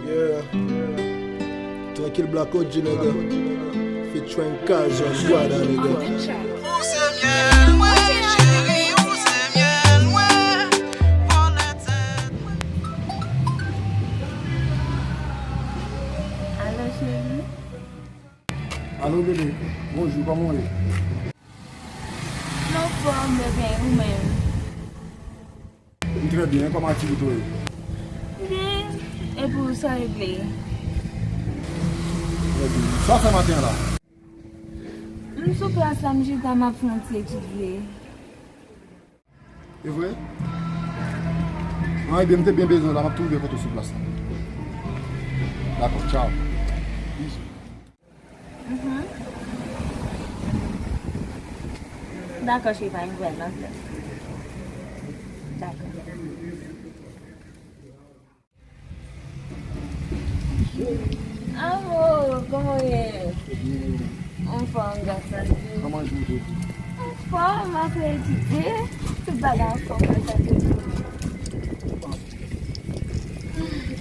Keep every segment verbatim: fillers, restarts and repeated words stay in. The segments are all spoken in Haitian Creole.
Yeah. Tranquille Black O G, nigga. Featuring Kazo, Squadra, nigga. Ou se myèl mwen, cheri, ou se myèl mwen. Vòlè tèt mwen. Alo, cheri. Alo, bebe. Bonjou, kòman w ye? M anfòm, bebe, ou menm? M trè byen, kòman aktivite w ye? Byen, epi w, sa w regle? Trè byen. Sa w fè maten an la? M sou plas la, m chita, m ap fè yon ti etidye. E vre? An, ebyen, m te byen bezwen w la, m ap twouve kote w sou plas la. Dakò, tchaw. Bizou. Mhm. Dakò, cheri, pa gen pwoblèm, m ap fè. Dakò. Amou, kòman w ye? Anfòm, gras a Dye. Kòman jou w ye? Anfòm, m ap etidye. Tout bagay anfòm, gras a Dye.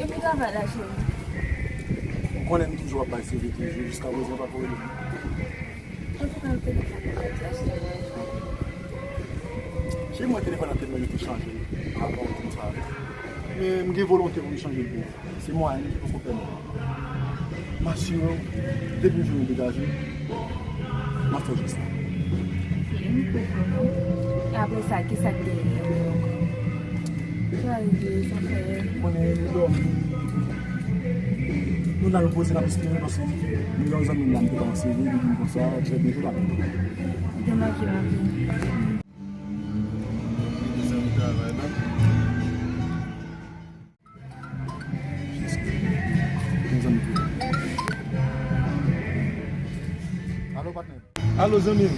Epi travay la, cheri? Ou konnen m toujou ap bay sèvi toujou, jiska prezan pa ko rele m. Antouka, m te deja kontakte a, cheri. Cheri, mwen telefòn nan te mwen te chanje avan w konn sa. Men m gen volonte pou m chanje l pou ou. Se mwayen ki poko pèmèt. M asire w, depi m jwenn yon degaje, m ap fè w jès la. Apre sa, kisa k genyen ankò? Sa rive, sa fè. Konnen nou dòmi. Nou la, nou poze, n ap espere, paske nou gen yon zanmi m la, m te panse, li vin konsa, trè byen, tou la. Te manke m anpil. Mezanmi, travay la. Mezanmi, tou. Alo, patnè. Alo, zanmi m.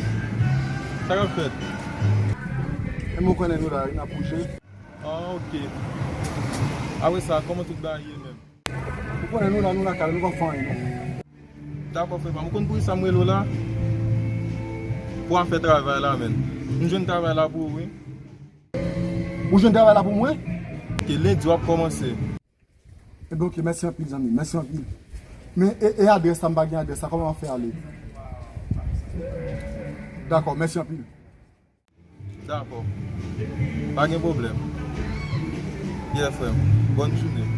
Sa k ap fèt? E mwen konnen nou la, wi, n ap bouje. Ah, ok. Apre sa, kòman tout bagay ye menm? Ou konnen nou la, nou lakay, nou pa fè anyen, non. Dakò, frè pa m. Ou konn poukisa m rele w la? Pou afè travay la, menn. M jwenn travay la pou ou, wi. Ou jwenn travay la pou mwen? Ke lendi w ap kòmanse. Ebyen, ok, mèsi anpil, zanmi. Mèsi anpil. Men, e, e adrès la, m pa gen adrès la. Kòman m ap fè ale? Dakò, mèsi anpil. Dakò. Pa gen pwoblèm. Yeah, frè m. Bòn jounen.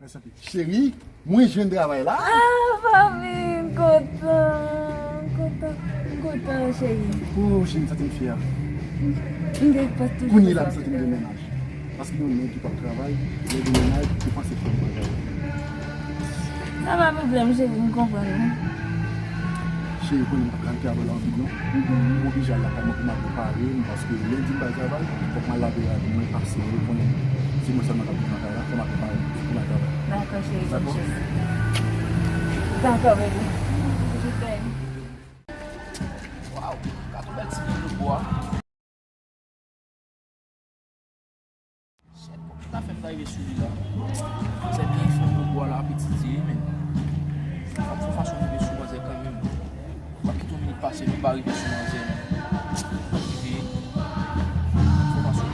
Mèsi anpil. Cheri, mwen jwenn travay la. Ah, papi, m kontan, m kontan, m kontan, cheri. Oh, cheri, m santi m fyè. M te panse toujou. Kounye a la, m santi m gen mennaj. Paske yon nèg ki p ap travay, lè gen mennaj, ou panse k fè yon bagay. Sa pa pwoblèm, cheri, m konprann ou. Cheri, konnen m p ap ka rete avè w la anpil, non. Mhm. M oblije al lakay mwen pou m al prepare m, paske lendi m pa travay, fòk m al lave rad mwen, pase, ou konnen, se mwen sèlman k ap viv nan kay la, fò m al prepare m pou m al travay. Dakò, cheri, bonne chance. Dakò, bebe. Je t'aime. Waw, gade yon bèl ti bèl bwa. Shit, pou ki ta fè m ta rive sou li la? Se byen fè m bò la ap etidye, men. Fòk fè fason rive sou manzè kanmenm. Pa kite yon minit pase, nou pa rive sou manzè, men. Rive. Fè fason.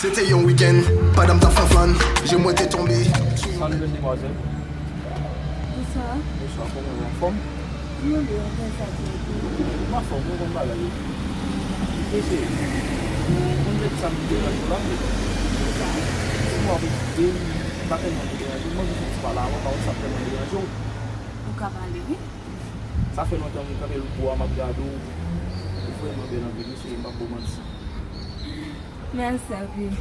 Se te yon wikenn, pandan m t ap fanfann, je mwen te tonbe. Salut, bèl demwazèl. Bonswa. Bonswa, kòman w ye? Anfòm? Mwen byen, mwen sa ki ete. M anfòm, mwen konn bagay yo. Mesye, mwen mèt sa m deranj ou la, men. Si mwen ap ede, m pa tèlman pou deranje w, mwen jis yon ti pale avè w, pa wè sa ap tèlman deranje w. Ou ka pale, wi. Sa fè lontan mwen kanpe l pou w, m ap gade w. Ou vrèman bèl anpil, mesye, m p ap ba w manti. Mèsi anpil.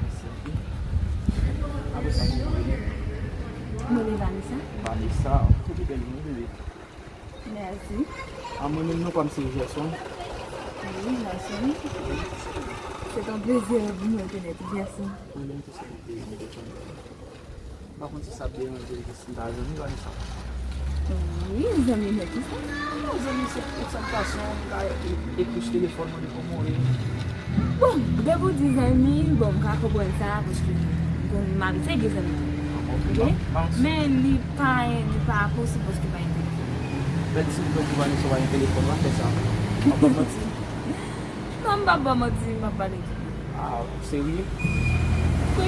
Mèsi anpil. Apre sa, kòman w rele? Mwen rele Vanessa. Vanessa, ou bèl non, bebe. Mèsi. A mwen menm non pa m se Gerson. Wi, Gerson. Se yon plezi pou mwen konèt ou, Gerson. Mwen menm tou se yon plezi, Gerson. M pa konn si sa ap deranje l, si m ta zanmi Vanessa. Wi, zanmi nèt tou sa. Non, zanmi se tout sa m ka, si w ka ekri sou telefòn, mande kòman w ye. Bon, depi w di zanmi, bon, m ka konprann sa, paske m konn m abitye gen zanmi tou. Ok? Men li pa, li pa posib paske pa gen telefòn. Bèl ti moun tankou Vanessa pa gen telefòn, w ap fè sa. W ap ban m manti? Non, m p ap ba w manti, m ap pale tou. Ah, serye? Wi.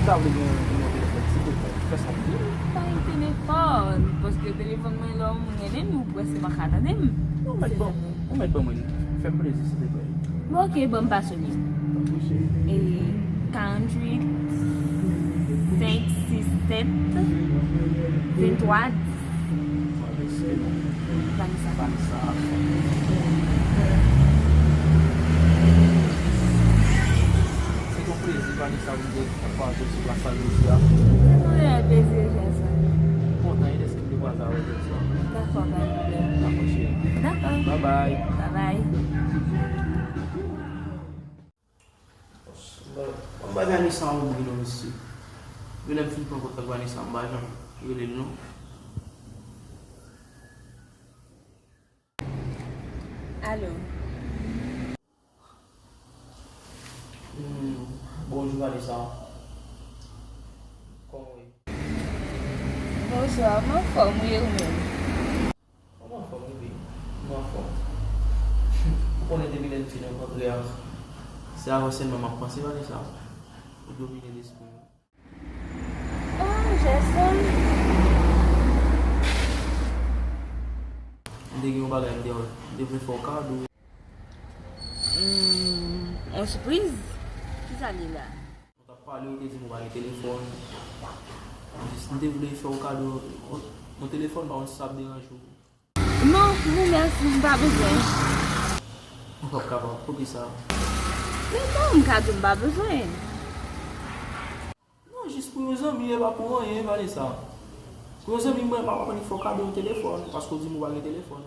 Ta vle gen nimewo telefòn, silvouplè, fè sa pou mwen. Pa gen telefòn, paske telefòn mwen lè yon moun rele m, ou prèske pa ka tande m. Non, mèt ban, ou mèt ban mwen li. Fè m plezi, silvouplè. Bon, ok, ban m pase li. Tanpri, cheri. E, karanntuit, senk sis sèt, venntwa dis. Vanessa. Vanessa. Se yon plezi, Vanessa, vin de kwaze w sou plas la jodi a. Se yon reyèl plezi, Gerson. M kontan, e dèske m te kwaze avè w jodi a. Dakò, pa gen pwoblèm. Dakò, cheri. Dakò. Bye bye. Bye bye. Bon, m pa Vanessa an oubli non, mesye. Men lè m fin pran kontak Vanessa, m pa janm rele l non. Alo. Hmm, bonjou, Vanessa. Kòman w ye? Bonswa, m anfòm, wi, e ou menm? Mwen anfòm wi, baby. Mwen anfòm. Ou konnen depi lè n fin rankontre a, se avè w sèlman m ap panse, Vanessa. Ou domine lespri m. Oh, Gerson. M te gen yon bagay m te, m te vle fè w kado. Hmm, yon sipriz? Kisa li la? Nou t ap pale, ou te di m ou pa gen telefòn. Jis, m te vle fè w kado yon, yon telefòn, pa konn si sa ap deranje w. Non, non, mèsi, m pa bezwen. Ou p ap kapab, poukisa? Men non, m ka di w m pa bezwen. Non, jis pou yon zanmi, e pa pou anyen, Vanessa. Pou yon zanmi, mwen, m ap annik fè w kado yon telefòn, paske w di m ou pa gen telefòn.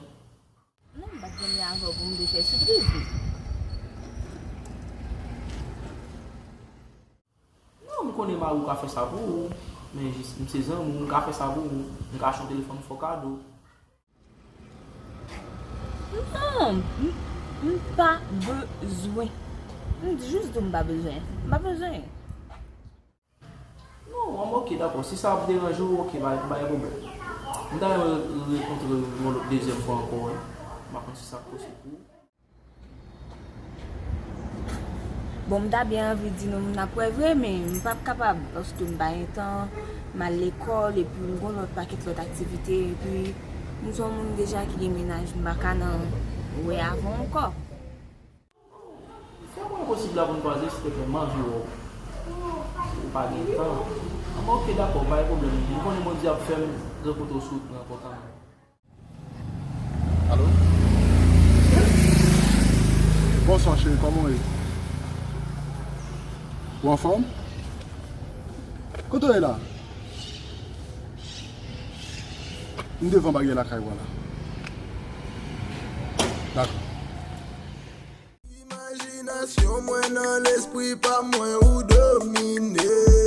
Non, m pa t zanmi avè w pou m te fè sipriz. Non, m konnen mari w ka fè sa pou ou, men jis, m se zanmi w, m ka fè sa pou ou, m ka achte yon telefòn fè w kado. Non, m, m pa bezwen. M jis di w m pa bezwen. M pa bezwen. Non, an, ok, dakò. Si sa ap deranje w, ok, pa, pa gen pwoblèm. M ta renmen rekontre w yon lòt dezyèm fwa ankò, wi. M pa konn si sa ap posib pou ou. Bon, m ta byen anvi di nou n ap wè vre, men m p ap kapab, paske m pa gen tan, m al lekòl, epi m gon lòt pakèt lòt aktivite, epi m se yon moun deja ki gen mennaj, m pa ka nan wè avè w ankò. Fè mwen posib la pou n kwaze, silteplè, m anvi wè w. Ou pa gen tan. Anben, ok, dakò, pa gen pwoblèm. M konnen Bondye ap fè m rankontre w sou wout mwen ankò kanmenm. Alo? Bonswa, cheri, kòman w ye? Ou anfòm? Kote w ye la? M devan baryè lakay ou a la. Dakò. Imajinasyon mwen nan lespri pa mwen ou domine.